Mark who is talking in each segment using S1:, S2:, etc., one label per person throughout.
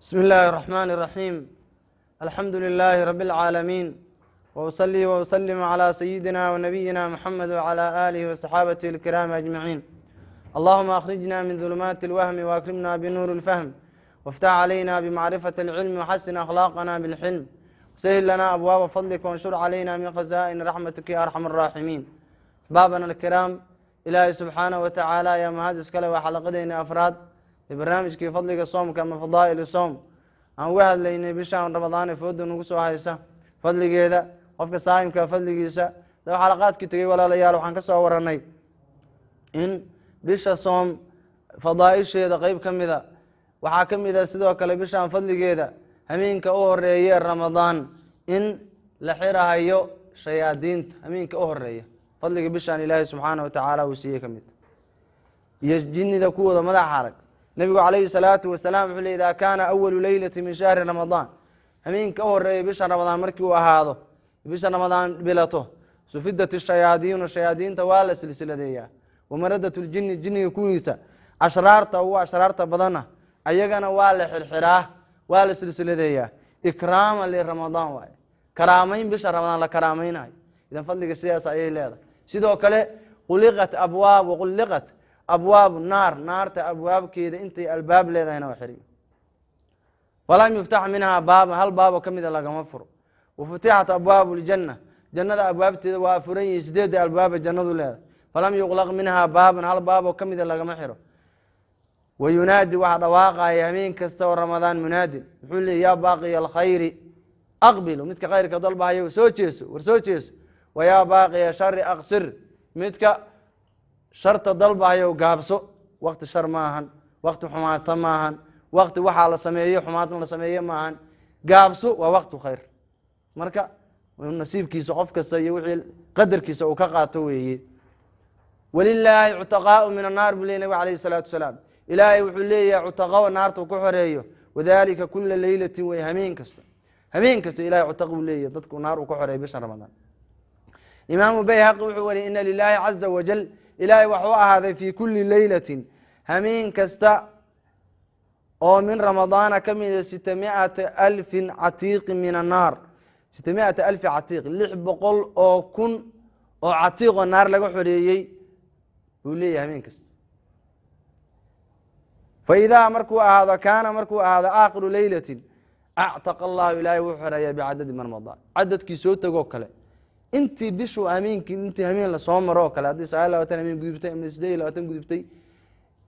S1: بسم الله الرحمن الرحيم، الحمد لله رب العالمين، وأصلي وأسلم على سيدنا ونبينا محمد وعلى آله وصحابته الكرام أجمعين. اللهم أخرجنا من ظلمات الوهم وأكرمنا بنور الفهم، وافتح علينا بمعرفة العلم، وحسن أخلاقنا بالحلم، وسهل لنا أبواب فضلك، وانشر علينا من خزائن رحمتك يا أرحم الراحمين. أحبابنا الكرام، Ilaahay subxaanaه watacaala ayaa mahad iskale. Waa xalaqadeyna afraad ee barnaamijkii fadliga soomka ama fadaa'il soom aan uga hadlaynay bishaan Ramadaane fooda nagu soo haysa fadligeeda, qofka saa'imka fadligiisa. Daba xalaqaadkii tegey, walaalayaal, waxaan ka soo waranay in bisha soom fadaaisheeda qeyb ka mida. Waxaa ka mid a sidoo kale bishaan fadligeeda hameenka u horeeye Ramadaan in la xirahayo shayaadiinta. Hameenka u horeeya fadliga bishaan Ilaahay subxaana wa tacaala uu siiyey ka mid iyo jinnida kuwooda madaxa arag. Nebigu calayhi salaatu wasalaam wuxuu le: idaa kaana awalu leylati min shahri Ramadaan, hameenka u horeeya bisha Ramadaan markii uu ahaado, bisha Ramadaan bilato, sufidat shayaadiinu, shayaadiinta waa la silsiladeeyaa, wamaradat ljini, jinniga kuwiisa ashraarta ugu ashraarta badanna ayagana waa la xirxiraa, waa la silsiladeeyaa, ikraaman liramadaan waaye, karaamayn bisha Ramadaan la karaamaynayo. Idan fadliga sidaas ayay leedahay. Sidoo kale quliqat abwaab waqulliqat abwaabu naar, naarta abwaabkeeda intay albaab leedahayna waa xiriyo, falam yuftax minhaa baaba, hal baabo ka mida lagama furo. Wafutixat abwaabu ljanna, jannada abwaabteeda waa furan yihiin, sideedda albaaba jannadu leedahay, falam yuqlaq minhaa baaban, hal baaboo ka mida lagama xiro. Wayunaadi, waxaa dhawaaqaya hameen kasta oo Ramadaan munaadin. Muxuu leey? Yaa baaqiya alkhayri aqbilu, midka khayrka dalbahayo soo jeeso, war soo jeeso. Wayaa baaqiya shari aqsir, midka sharta dalbahayo gaabso. Wakti shar maahan, wakti xumaata maahan, wakti waxaa la sameeyo xumaatan la sameeye maahan, gaabso, waa waktu khayr. Marka nasiibkiisa qof kasta iyo wixii qadarkiisa uu ka qaato weeye. Walilaahi cutaqaau min annaar buu ley nabig alayh isalaatu wasalaam. Ilaahay wuxuu leeyahay cutaqo naarta ku xoreeyo. Wadalika kula leylatin wey, hameen kasta, hameen kasta Ilahay cutaq buu leeyahy dadku naar uu ka xoreeyo bisha Ramadaan. Imaamu Bayhaqi wuxuu wariyay: ina lilaahi caza wajal, ilaahay waxuu ahaaday fii kuli leylatin, hameen kasta oo min Ramadaana ka mida, 600,000 catiiqi min annaar, 600,000 catiiq, 600,000 oo catiiqoo naar laga xoreeyey buu leeyahay hameen kasta. Faidaa markuu ahaado, kaana markuu ahaado aakhiru leylatin, actaqa allahu, ilaahay wuu xoreeyaa bicadadi man madaa, cadadkii soo tegoo kale, intii bishuu hameenkii, intii hameen lasoo maro oo kale. Haddii 29 hameen gudubtay ama 28 gudubtay,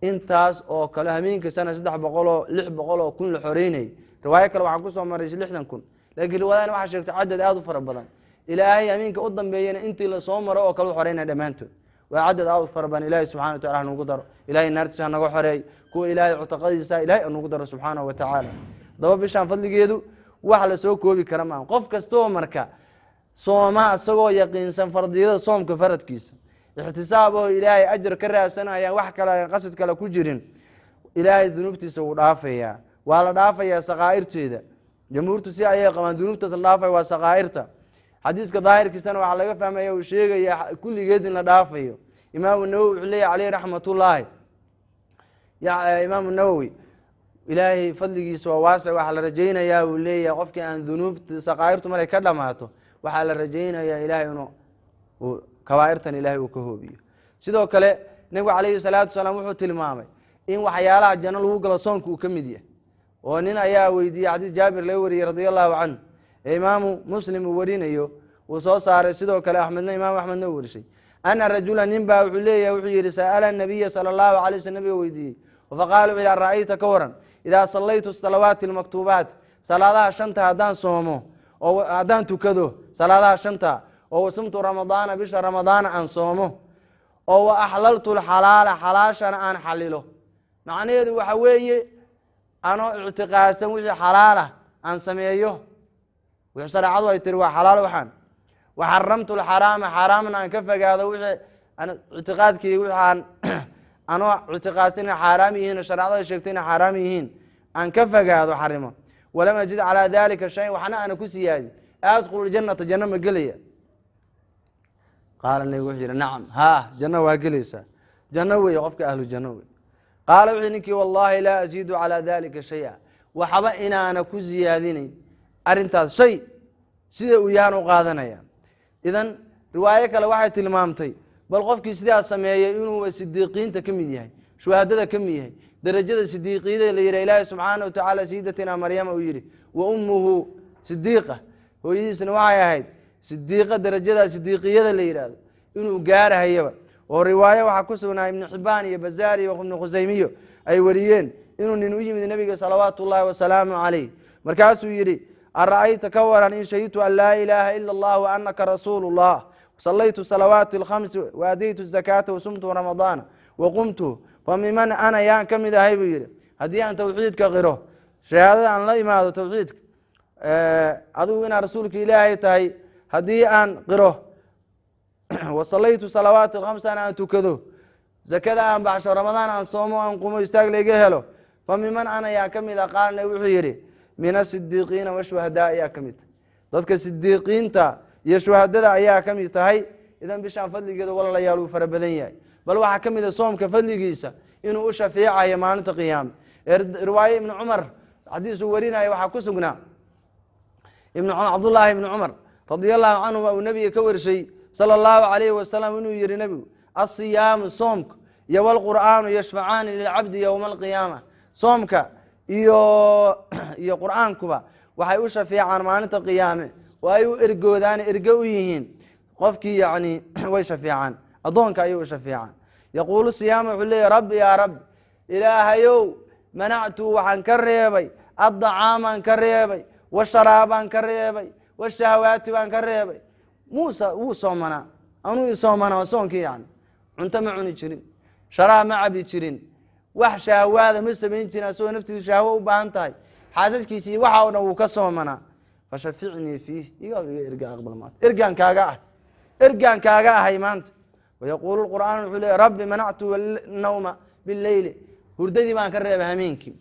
S1: intaas oo kale hameen kastana 300 oo 600,000 la xoreynayay. Riwaayo kale waxaan kusoo maray 60,000, laakiin riwaayadana waxaa sheegtay cadad aada u fara badan. Ilaahay hameenka u dambeeyana intii lasoo maro oo kale u xoreynaya dhammaantood. Waa cadad aada u fara badan. Ilahay subxana wa tacala hanugu daro, Ilahay naartiisa hanaga xoreey, kuwa Ilaahay cutaqadiisa Ilahay hanugu daro subxaanahu wa tacaala. Haddaba bishaan fadligeedu wax lasoo koobi kara maaha. Qof kastoo marka sooma isagoo yaqiinsan fardiyada soomka faradkiisa, ixtisaab oo Ilaahay ajar ka raadsanayaan, wax kale qasad kale ku jirin, Ilaahay dunuubtiisa wuu dhaafayaa, waa la dhaafayaa sakaa'irteeda. Jamhuurtu si ayay qabaan, dunuubtaas la dhaafaya waa sakaa'irta. Xadiiska daahirkiisana waxaa laga fahmaya uu sheegaya kulligeed in la dhaafayo. Imaamu Nawowi wuxuu leeyahy caleyh raxmatullaahi, Imaamu Nawowi, Ilaahay fadligiisa waa waasic. Waxaa la rajaynayaa, uu leeyahay, qofkii aan dunuubta sakaa'irtu markay ka dhamaato, waxaa la rajaynayaa Ilahay inuu kabaa'irtan Ilahay uu ka hoobiyo. Sidoo kale nebigu calayhi salaatu wasalaam wuxuu tilmaamay in waxyaalaha janno lagu galo soonka uu ka mid yahay. Oo nin ayaa weydiiyey, xadiis Jaabir laga wariyey radia allahu canhu ee Imaamu Muslim uu warinayo, uu soo saaray, sidoo kale Axmedna, Imaamu Axmedna uu warishay, ana rajula, nin baa wuxuu leeyahay, wuxuu yihi: sa'ala nabiya sala allahu alay waslam, nabiga weydiiyey. Faqala, wuxu yihi: ara'ayta, ka waran, idaa sallaytu salawaati almaktuubaat, salaadaha shanta haddaan soomo oo haddaan tukado salaadaha shanta, oo wasumtu Ramadaana, bisha Ramadaana aan soomo, oo wa axlaltu lxalaala, xalaashana aan xalilo, macnaheedu waxa weeye anoo ictiqaadsan wixii xalaalah aan sameeyo, wixii shareecadu ay tiri waa xalaal waxaan, waxaramtu lxaraama, xaaraamna aan ka fogaado, wixii ictiqaadkii wixii aan anoo ictiqaadsan inay xaaraam yihiin oo shareecadu ay sheegtay inay xaaraam yihiin aan ka fogaado, xarimo, walam ajid calaa dalika shayan, waxna aana ku siyaadin, adkhulu ljanata, janno ma gelaya? Qaala, nebigu wuxuu yihi: nacam, haa, janno waa gelaysaa, janno weeye, qofka ahlu janno wey. Qaala, wuxuu ninkii: wallahi laa aziidu calaa dalika shaya. Waxba inaana ku ziyaadinayn arrintaas, shay sida uu yahaan u qaadanaya. Idan riwaayo kale waxay tilmaamtay bal qofkii sidaas sameeyey inuuba sidiiqiinta ka mid yahay, shuhadada ka mid yahay, darajada sidiiqiyada la yidhah. Ilaahi subxaana wa tacaala sayidatina Maryama uu yidhi: "Wa ummuhu sidiiqa", hooyadiisna waxay ahayd sidiiqa, darajada sidiiqiyada la yidhaahdo inuu gaarahayaba. Oo riwaayo waxaa ku sugnaa Ibnu Xibaan iyo Bazaar iyo Ibnu Khusaymiyo ay wariyeen inuu nin u yimid Nebiga salawaatu ullaahi wasalaamu calayh. Markaasuu yidhi: "Ara'ayta", ka waran, "in shahidtu an laa ilaaha ila allah wa anaka rasuulu llah, salaytu salawaati alkhamsi waadaytu zakaata wasumtu ramadaana waqumtu, famiman ana?" Yaan ka mid ahay, buu yidhi, haddii aan tawxiidka qiro, shahaadada aan la imaado, tawxiidka, adigu inaad rasuulka Ilaahay tahay haddii aan qiro, wasalaytu salawaati alkhamsana aan tukado, zakada aan baxsho, Ramadaan aan soomo, aan qumo, istaag layga helo, famiman ana? Yaa ka mid ah? Qaalna wuxuu yidhi: "Min asidiiqiina washuhadaa ayaa ka mid tahay, dadka sidiiqiinta iyo shuhadada ayaa ka mid tahay." Idan bishaan fadligeeda, walaalayaal, uu fara badan yahay. Bal waxaa ka mid a soomka fadligiisa inuu u shafiicayo maalinta qiyaame. Ee riwaaye Ibnu Cumar xadiis uu warinayo waxaa ku sugnaa ibn Cabdullaahi ibni Cumar radia allahu canhuma uu nebiga ka warshay sala allahu calayhi wasalam inuu yihi nebigu: "Asiyaamu", soomka, iyo "walqur'aanu yashfacaani lilcabdi yowma alqiyaama". Soomka iyo qur'aankuba waxay u shafiicaan maalinta qiyaame oo ay u ergoodaan, erge u yihiin qofkii, yani way shafiicaan, addoonka ayay u shafiicaan. Yaquulu siyaama, wuxuu leeyahy: "Rabbi, yaa Rabbi, Ilaahayow, manactu waxaan ka reebay, addacaamaan ka reebay, washaraabaan ka reebay, washahwaati baan ka reebay." Muusa wuu soomanaa, anuu i soomanaa soonkii, yani cunto ma cuni jirin, sharaab ma cabi jirin, wax shahwaada ma samayn jirin, asagoo naftiisu shahwo u baahan tahay, xaasaskiisii waxa o dhan wuu ka soomanaa. "Fashaficnii fiih", iga erga aqbal maanta, ergaan kaaga ah, ergaan kaaga ahay maanta. Wayaquulu qur'aan, wuxuu leey: "Rabbi, manactu nawma bileyli", hurdadii baan ka reebay hameenkii,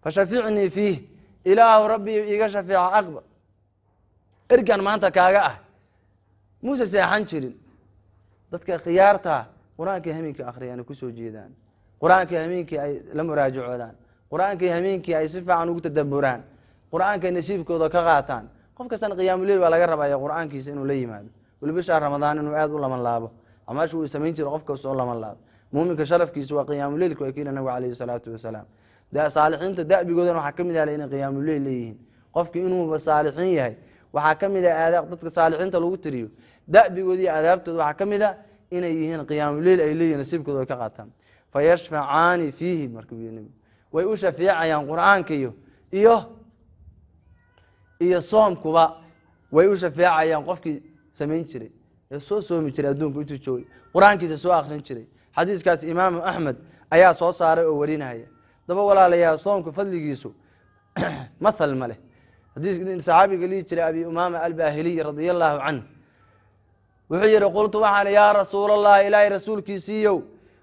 S1: "fashaficnii fiih", Ilaahu Rabbi iga shafeeca aqbal, ergaan maanta kaaga ah. Muuse seexan jirin. Dadka khiyaartaa qur-aankii hameenkii akhriyaan, kusoo jeedaan qur-aankii hameenkii, ay la muraajacoodaan qur-aankii hameenkii, ay si fiican ugu tadaburaan qur-aankay, nasiibkooda ka qaataan. Qof kastana qiyaamuleyl baa laga rabaya qur-aankiisa inuu la yimaado, weli bishaa Ramadaan inuu aada u laman laabo amaashu uu samayn jiro. Qof kasta oo laman laabo, muuminka sharafkiisa waa qiyaamuleylka, waa kiila nabigu calayhi salaatu wasalaam. Saalixiinta da'bigoodana waxaa ka mid ahala inay qiyaamuleyl leeyihiin. Qofki inuuba saalixiin yahay waxaa ka mid ah aadaab dadka saalixiinta lagu tiriyo. Da'bigooda iyo aadaabtooda waxaa ka mid a inay yihiin qiyaamuleyl ay leeyihin, nasiibkooda ay ka qaataan. Fayashfacaani fiihi, markuu yihi nebigu, way u shafiicayaan qur-aanka iyo soomkuba, way u shafeecayaan qofkii samayn jiray ee soo soomi jiray adduunka intuu joogay, qur-aankiisa soo akrin jiray. Xadiiskaas Imaamu Axmed ayaa soo saaray oo warinaya. Daba walaalayaa, soomka fadligiisu mathal ma leh. Xadiis saxaabiga lihi jiray Abi Umaama Albaahiliy radia allahu canh wuxuu yihi: "Qultu", waxaan: "Yaa rasuul Allah, Ilaahay rasuulkiisiiyow,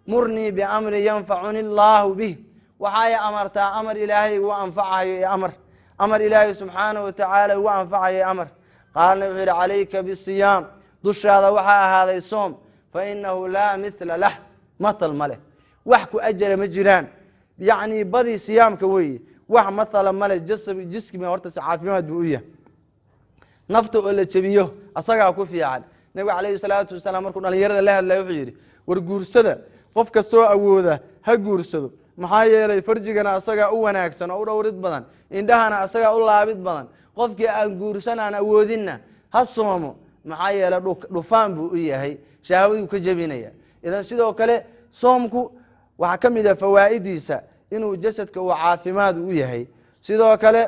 S1: murnii biamrin yanfacuni allaahu bih", waxaay amartaa amar Ilaahay igu anfacayo ee amar, amar Ilaahay subxaanahu watacaala igu anfacayo ee amar. Qaalna wuxuu yihi: "Calayka bisiyaam", dushaada waxaa ahaaday soom, "fa inahu laa mithla lah", mathal ma leh, wax ku ajara ma jiraan. Yacni badii siyaamka weeye, wax mathala male. Jasab jiskima horta si caafimaad buu u yahay, nafta oo la jebiyo asagaa ku fiican. Nabiga calayhi salaatu wasalaam markuu dhalinyarada la hadlaya wuxuu yidhi: "War guursada, qof kastoo awooda ha guursado, maxaa yeelay farjigana asagaa u wanaagsan oo u dhowrid badan, indhahana asagaa u laabid badan. Qofkii aan guursan, aan awoodinna, ha soomo, maxaa yeelay dhufaan buu u yahay, shahwaduu ka jebinaya." Idan sidoo kale soomku waxaa ka mid a fawaa'idiisa inuu jasadka uu caafimaad u yahay, sidoo kale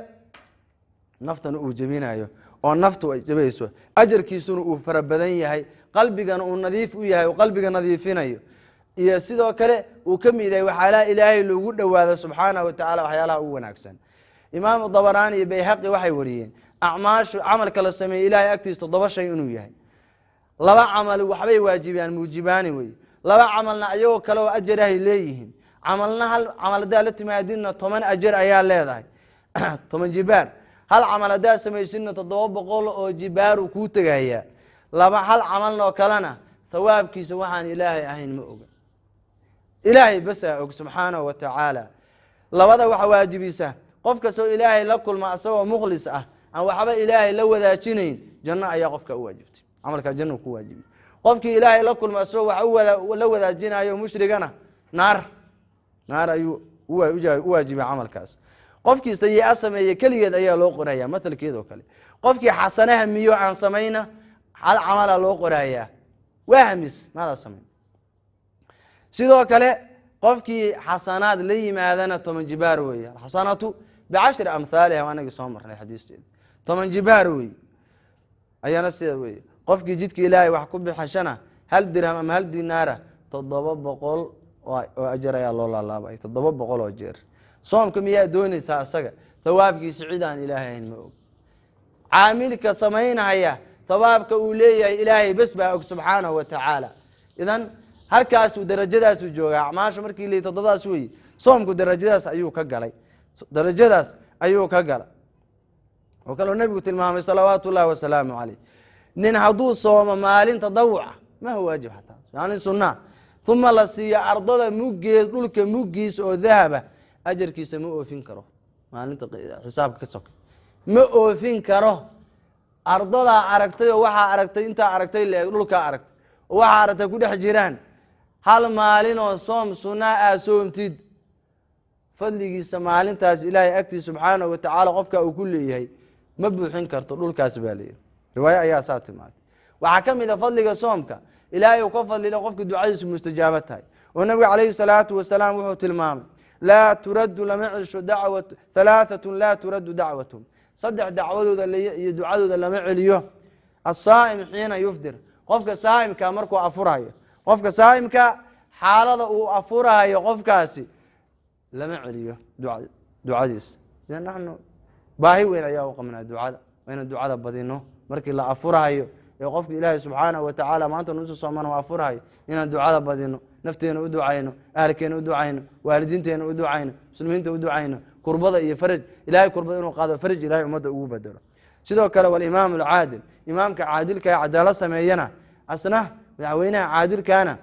S1: naftana uu jebinayo oo naftu ay jabayso, ajarkiisuna uu fara badan yahay, qalbigana uu nadiif u yahay, uu qalbiga nadiifinayo, iyo sidoo kale uu ka mid yahay waxyaalaha Ilaahay loogu dhowaado subxaanahu wa tacala, waxyaalaha ugu wanaagsan. Imaamu Dabaraani iyo Bayhaqi waxay wariyeen acmaashu camalka la sameeyey Ilahay agtiisa toddoba shay inuu yahay. Laba camal waxbay waajibiyaan, muujibaani wey. Laba camalna ayagoo kale oo ajarahay leeyihiin. Camalna hal camal haddaa la timaadidna 10 ajar ayaa leedahay, 10 jibaar. Hal camal haddaa samaysidna 700 oo jibaaru kuu tegayaa. Laba hal camalna oo kalena thawaabkiisa waxaan Ilaahay ahayn ma oga, Ilaahay basaa og subxaanahu wa tacaala. Labada waxa waajibisa qofka Qof kastoo Ilaahay la kulma asagoo mukhlis ah, aan waxba Ilaahay la wadaajinayn, janno ayaa qofka u waajibtay, camalkaa janno ku waajibiyey. Qofkii Ilaahay la kulma asagoo wax la wadaajinayo mushrigana, naar ayuu u waajibay camalkaas. Qofkii sayi-a sameeye keligeed ayaa loo qoraya, mathalkeedoo kale. Qofkii xasanaha miyo aan samayna, hal camala loo qorayaa, waa hamis maadaa samayn. Sidoo kale qofkii xasanaad la yimaadana 10 jibaar weeye. Alxasanatu bicashri amhaaliha, waa anagii soo marnay xadiisteeda. 10 jibaar weeye ayaana sida weeye. Qofkii jidka Ilaahay wax ku bixashana, hal dirham ama hal dinaara, 700 oo ajar ayaa loo laalaabay, 700 oo jeer. Soomka miyaa doonaysaa? Asaga thawaabkiisa cid aan Ilaahay ahayn ma og. Caamilka samaynaya thawaabka uu leeyahay Ilaahay bes baa og, subxaanahu wa tacaala. Idan halkaasuu darajadaasuu joogaa. Acmaasha markii la toddobadaas weeye, soomku darajadaas ayuu ka galay, darajadaas ayuu ka gala. Oo kaloo nebigu tilmaamay, salawaatu ullahi wasalaamu caleyh, nin hadduu soomo maalin tadawuca, ma huwa waajib xataa, maalin sunaa, uma la siiyo ardada muggeed, dhulka muggiisa oo dahaba, ajarkiisa ma oofin karo maalinta xisaabka ka soka, ma oofin karo. Ardadaa aragtay oo waxaa aragtay intaa aragtay leeg, dhulkaa aragtay oo waxaa aragtay ku dhex jiraan, hal maalin oo soom sunaa aa soomtid, fadligiisa maalintaas Ilaahay agtiisa subxaanahu watacaala qofka uu ku leeyahay ma buuxin karto dhulkaas, baa layihi. Riwaayo ayaa saa timaaday. Waxaa ka mid a fadliga soomka Ilaahay uu ka fadlila qofka ducadiisu mustajaabo tahay, oo nabiga calayhi salaatu wasalaam wuxuu tilmaamay: laa turaddu, lama celsho, dacwa halaaatun laa turaddu dacwatum, saddex dacwadooda iyo ducadooda lama celiyo. Asaa'im xiina yufdir, qofka saa'imka markuu afurahayo, qofka saa'imka xaalada uu afurahayo, qofkaasi lama celiyo ducadiisa. Idan naxnu baahi weyn ayaa u qabnaa ducada, waa inaan ducada badino markii la afurahayo ee qofka Ilaahay subxaanahu watacaala maanta nuusu soomana u afurahayo, inaan ducada badino, nafteena u ducayno, ahalkeena u ducayno, waalidiinteena u ducayno, muslimiinta u ducayno, kurbada iyo faraj Ilahay, kurbada inuu qaado, faraj Ilahay ummadda ugu bedelo. Sidoo kale walimaam alcaadil, imaamka caadilka ee cadaalad sameeyana, asna madaxweynaha caadilkaana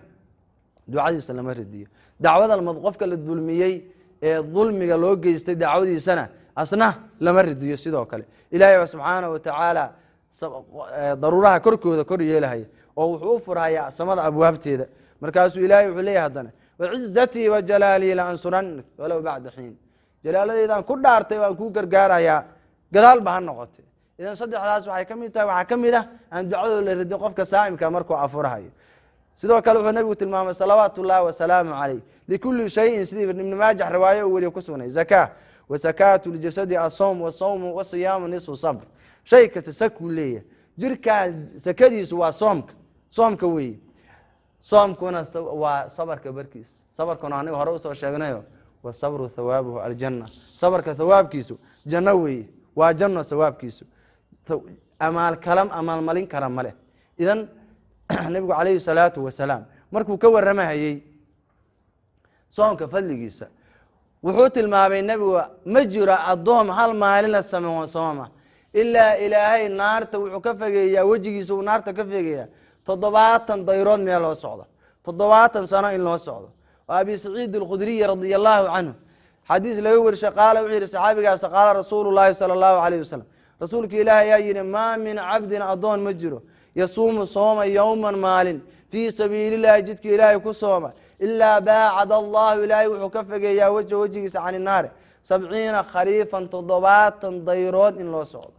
S1: ducadiisa lama radiyo. Dacwada qofka la dulmiyey ee dulmiga loo geystay dacwadiisana asna lama radiyo. Sidoo kale Ilahay baa subxaanahu watacaala daruuraha korkooda kor yeelahaya oo wuxuu u furhayaa samada abwaabteeda. Markaasuu Ilahay wuxuu leeyahy haddana: wacizatii wajalaalii la ansurannak walow bacda xiin, jalaaladeydaan ku dhaartay, waan kuu gargaarayaa, gadaal ba ha noqotay. Idan saddexdaas waxay ka mid tahay, waxaa ka mid ah aan ducadoo la radin qofka saa'imka markuu afurahayo. Sidoo kale wuxuu nabigu tilmaamay, salawaat ullahi wasalaamu caleyh, likulli shayin, sidii Ibni Maajax riwaayo uu weliye ku sugnay, zakaa wasakaatu ljasadi asawm, wasawmu wasiyaamu nisfu sabr. Shay kasta sakuu leeyahay, jirkaa sakadiisu waa soomka, soomka weeye. Soomkuna waa sabarka barkiis. Sabarkuna aniga hore usoo sheegnayo, wasabru thawaabuhu aljanna, sabarka thawaabkiisu janno weeye, waa janno thawaabkiisu, amaal kala amaalmalin kara male. Idan nabigu calayhi salaatu wasalaam markuu ka waramahayey soomka fadligiisa, wuxuu tilmaamay nebigu: ma jiro addoom hal maalina sameeyo sooma, ilaa Ilaahay naarta wuxuu ka fogeeyaa wejigiisa, uu naarta ka fogeeyaa 70 dayrood meel loo socdo, 70 sano in loo socdo. Oo Abi Saciid Alkhudriyi radia allahu canhu xadiis laga warishay, qaala, wuxuu yihi saxaabigaas: qaala rasuulu llaahi sala allahu alayh wasalam, rasuulka Ilaahi ayaa yihi: maa min cabdin, addoon ma jiro, yasuumu, sooma, yowman, maalin, fii sabiilillahi, jidka Ilaahay ku sooma, ilaa baacad allahu, Ilaahay wuxuu ka fogeeyaa, wejha, wejigiisa, can innaari 70 khariifan, 70 dayrood in loo socdo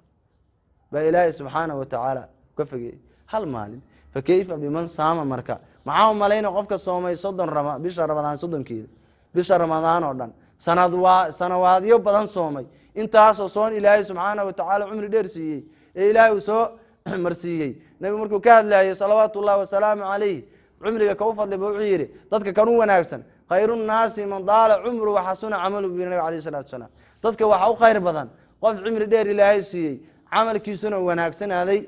S1: baa Ilaahay subxaanahu watacaala ka fogeeyey hal maalin. Fakeyfa biman saama? Marka maxaa u malayna qofka soomay 30 bisha Ramadaan, 30keeda bisha Ramadaan oo dhan, sanad waa sanawaadyo badan soomay, intaasoo soon Ilaahay subxaanahu watacaala cumri dheer siiyey ee Ilaahay uu soo marsiiyey? Nabigu markuu ka hadlayay, salawaatu ullahi wasalaamu calayh, cumriga ka u fadliba, wuxuu yihi dadka kan u wanaagsan: khayru nnaasi man daala cumru waxasuna camalu, bu nabig alayh salatu wasalaam. Dadka waxa u khayr badan qof cimri dheer Ilaahay siiyey, camalkiisuna wanaagsanaaday.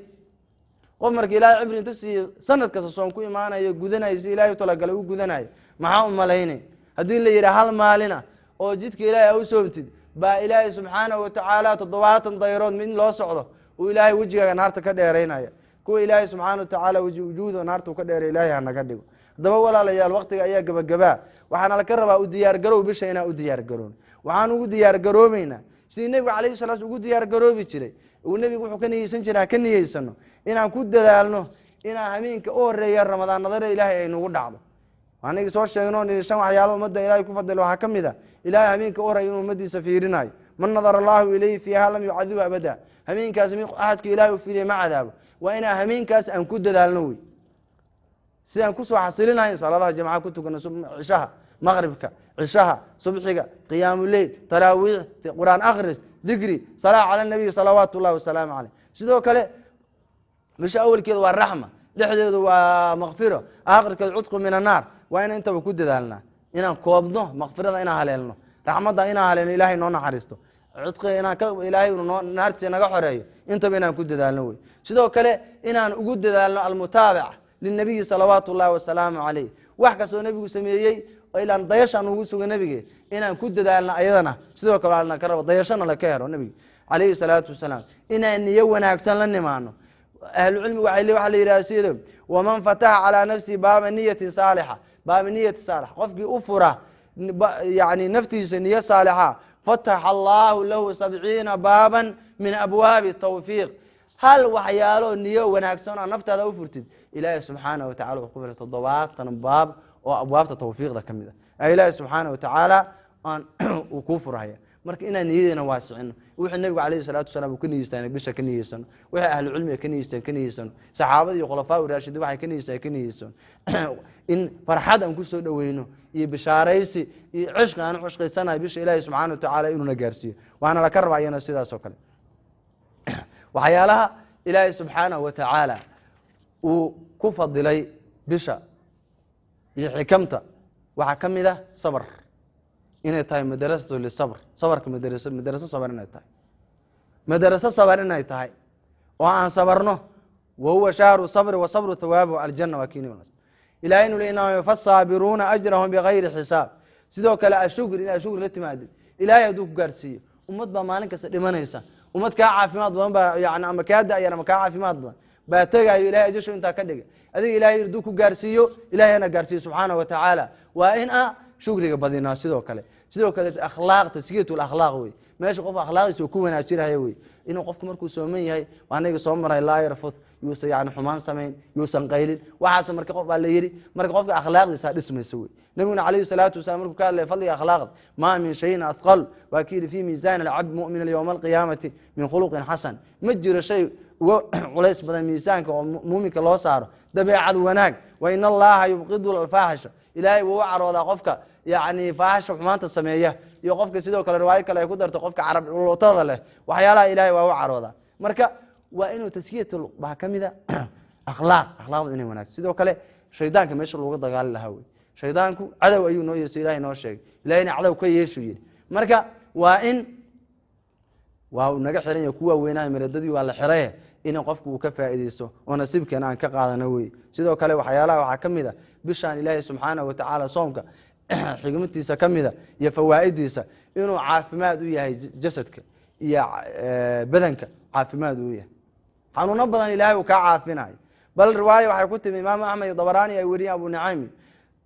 S1: Qof marka Ilahay cimri inta siiyey, sanad kasta soom ku imaanayo, gudanayo si Ilahay u talagalay u gudanayo, maxaa u malaynay haddii la yidhaha hal maalina oo jidka Ilaahay a u soomtid baa Ilaahay subxaanahu watacaala 70 dayrood mid loo socdo uu Ilaahay wejigaaga naarta ka dheeraynaya? Kuwa Ilaahay subxaana watacaala wujuuhda naarta uu ka dheeray Ilaahay hanaga dhigo. Haddaba walaalayaal, waqtiga ayaa gebagabaa. Waxaana laka rabaa u diyaargarow bisha, inaan u diyaargaroon. Waxaan ugu diyaargaroobeynaa Sidii nebigu calayhi salatu ugu diyaar garoobi jiray, uu nebigu wuxuu ka niyeysan jiray aan ka niyeysano, inaan ku dadaalno inaan hameenka u horeeya Ramadaan nadare Ilaahay ay nagu dhacdo. Anigi soo sheegno nidhi shan waxyaalo ummadda Ilaahay ku fadilo waxaa ka mid a Ilaahay hameenka u horeeya inuu ummadiisa fiirinayo. Man nadara Allahu ilayhi fiiha lam yucadibu abada. Hameenkaas mid axadka Ilaahay u fiiriya ma cadaabo. Waa inaan hameenkaas aan ku dadaalno wey, sidaan kusoo xasilinahay salaadaha jamca ku tukano, cishaha, maqribka, cishaha, subxiga, qiyaamuleyl, taraawiix, qur-aan akhris, dikri, salaa cala nabiy salawaat ullahi wasalaamu caleyh. Sidoo kale bisha awalkeedu waa raxma, dhexdeedu waa makfiro, aakhirkeedu cudqu min annaar. Waa inaan intaba ku dadaalnaa, inaan koobno makfirada, inaan haleelno raxmadda, inaan haleelno Ilaahay noo naxariisto, cudqiga inaan ka Ilaahay noo naartiisa naga xoreeyo, intaba inaan ku dadaalno wey. Sidoo kale inaan ugu dadaalno almutaabaca lilnabiyi salawaatu ullahi wasalaamu caleyh. Wax kastoo nebigu sameeyey oo ilaan dayashaan ugu suga nebige, inaan ku dadaalno ayadana sidoo kale alna ka rabo dayashana laka helo nebiga calayhi salaatu wasalaam. Inaan niyo wanaagsan la nimaano. Ahlucilmigu waxay le waxaa la yidhaha sida waman fataxa calaa nafsihi baaba niyatin saalixa, baaba niyati saalixa, qofkii u fura yani naftiisa niyo saalixa, fataxa Allahu lahu 70 baaban min abwaabi tawfiiq. Hal waxyaalo niyo wanaagsan oo naftaada u furtid, Ilaahay subxaana wa tacala wuxuu ku furay 70 baab oo abwaabta tawfiiqda ka mid ah, Ilaahay subxaana wa tacaala aan uu kuu furhaya. Marka inaan niyadeena waasicino, wuxuu nebigu calayhi salaatu wasalaam uu ka niyeystaan bisha ka niyeysano, wixii ahlu cilmiga ka niyeystaan ka niyeysano, saxaabada iyo khulafaa raashidiin waxay ka niyeystaan ka niyeysano, in farxad aan kusoo dhoweyno iyo bishaaraysi iyo cishqi aan u cishqaysanahay bisha Ilaahi subxaana wa tacaala inuuna gaarsiiyo. Waana laka rabaa iyana sidaas oo kale. Waxyaalaha Ilaahay subxaanahu wa tacaala uu ku fadilay bisha iyo xikamta waxaa ka mid ah sabr, inay tahay madrasatu lisabr, sabarka madraso, madraso sabar inay tahay, madraso sabar inay tahay oo aan sabarno. Wa huwa shahru sabri wa sabru thawaabuhu aljanna. Waa kii nabi Ilahay inu le inama yufa saabiruuna ajrahum bigayri xisaab. Sidoo kale ashukri, inaad shukri la timaadid Ilaahay hadduu ku gaarsiiyo. Ummad baa maalin kasta dhimanaysa, ummad kaa caafimaad badan baa yani ama kaa da'yar ama kaa caafimaad badan baa tegaayo. Ilahay ajasho intaa ka dhigay, adiga Ilahay hadduu ku gaarsiiyo, Ilahayna gaarsiiyo subxaana wa tacaala. Waa in a shukriga badinaa. Sidoo kale akhlaaq, taskiyat lakhlaaq wey, meesha qof akhlaaqdiisa uu ku wanaajinaya wey. Inuu qofku markuu sooman yahay, waa anaga soo maray, laa yarfuth, yuusan yani xumaan samayn, yuusan qaylin, waxaas. Marka qof baa la yidhi, marka qofka akhlaaqdiisa dhismaysa wey. Nabiguna calayhi salaatu wasalam markuu ka hadlaya fadliga akhlaaqda, maa min shayin athqal, waa ki yidhi, fi miisaan alcabd mu'mina yowma alqiyaamati min khuluqin xasan. Ma jiro shay uga culays badan miisaanka oo muuminka loo saaro dabeecad wanaag. Wa in Allaha yubqidu alfaaxisha, Ilaahay wuu u caroodaa qofka yani faaxisha, xumaanta sameeya, iyo qofka sidoo kale riwaayo kale ay ku darto qofka carab lootada leh. Waxyaalaha Ilaahay waa u caroodaa. Marka waa inuu taskiyat baa ka mida akhlaaq, akhlaaqdu inay wanaagsan. Sidoo kale shaydaanka meesha looga dagaali lahaa wey. Shaydaanku cadow ayuu noo yeesay, Ilahay noo sheegay, Ilahayna cadow ka yeeshu yidhi. Marka waa in waa uu naga xiran yahay kuwa weynaha meredadii waa la xiraye, in qofku uu ka faa'iidaysto oo nasiibkeena aan ka qaadano wey. Sidoo kale waxyaalaha waxaa ka mid a bishaan Ilaahay subxaanahu wa tacaala soomka xigmatiisa ka mida iyo fawaa'idiisa inuu caafimaad u yahay jasadka iyo badanka, caafimaad uu yahay, xanuuno badan Ilaahay uu kaa caafinayo. Bal riwaaya waxay ku timi Imaamu Axmed iyo Dabaraani ay weriyeen, Abu Nacaymi,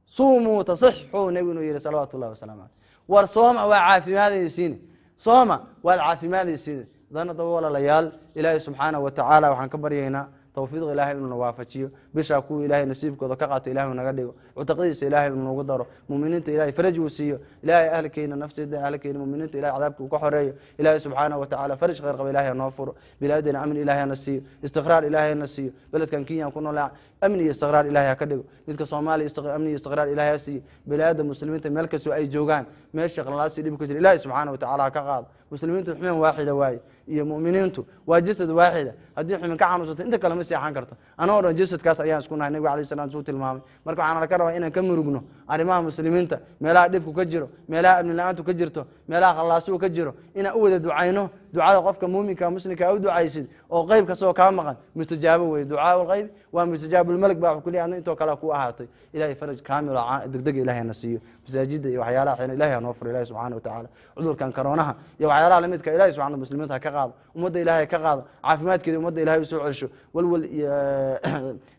S1: suumuu tasixuu, nebigu inuu yihi salawaatu ullahi wasalaamu caleyh, war sooma waa caafimaadaysiine, sooma waad caafimaadaysiine. Dana daba walaalayaal, Ilaahay subxaanahu wa tacaala waxaan ka baryaynaa tawfiiq Ilahay inuu na waafajiyo bishaa, kuwa Ilahay nasiibkooda ka qaato Ilahay naga dhigo, cutaqadiisa Ilahay inuu nagu daro, muminiinta Ilahay faraj uu siiyo, Ilahay ahlkeena, nafseeda, ahlkeena, muminiinta Ilahay cadaabka uu ka xoreeyo. Ilahay subxaanahu wa tacaala faraj khayr qaba Ilahay noo furo, bilaadena amni Ilahay hana siiyo, istiqraar Ilahay hana siiyo. Beledkan Kenya ku noolaa amni iyo istiqraar Ilahay ha ka dhigo, midka Soomaaliya amni iyo istiqraar Ilahay ha siiyo, bilaada muslimiinta meel kastoo ay joogaan meesha qalalaasi dhib ku jira Ilahay subxaanahu wa tacaala ha ka qaado. Muslimiintu xumen waaxida waaye iyo mu'miniintu waa jasad waaxida, haddii xumin ka xanuunsato inta kale ma seexan karto. Anagoo dhan jasadkaas ayaan isku nahay, nabiga alayh salam suu tilmaamay. Marka waxaana laka rabaa inaan ka murugno arrimaha muslimiinta, meelaha dhibku ka jiro, meelaha amni la-aantu ka jirto, meelaha khalaasuhu ka jiro, inaan u wada ducayno. Ducada qofka muuminka muslimka u ducaysid oo qeyb kastoo kaa maqan mustajaabo weye. Ducaa lqeyb waa mustajaabulmalak baa wuxuu ku leeyahay, adna intoo kale ku ahaatay. Ilahay faraj kaamil oo degdega Ilahay na siiyo. Masaajida iyo waxyaalaha xina Ilahay hanoo furo. Ilahi subxana watacaala cudurkan karoonaha iyo waxyaalaha lamidka Ilahi subxana muslimiinta ha ka qaado, ummadda Ilahay ka qaado, caafimaadkeeda ummadda Ilahay usoo celsho. Walwal iyo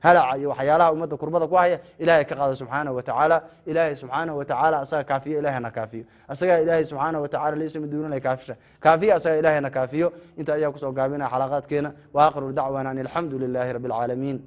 S1: halaca iyo waxyaalaha ummadda kurbada ku haya Ilahay ka qaado subxaanahu watacaala. Ilaahay subxaanahu watacaala asaga kaafiyo, Ilahay na kaafiyo. Asagaa Ilaahay subxaanahu watacaala laysa min duunina kaafisha kaafiyo, asaga Ilahay na kaafiyo. Inta ayaa kusoo gaabinaya xalaqaadkeena. Wa aakhiru dacwana an alxamdu lilahi rabbi alcaalamiin.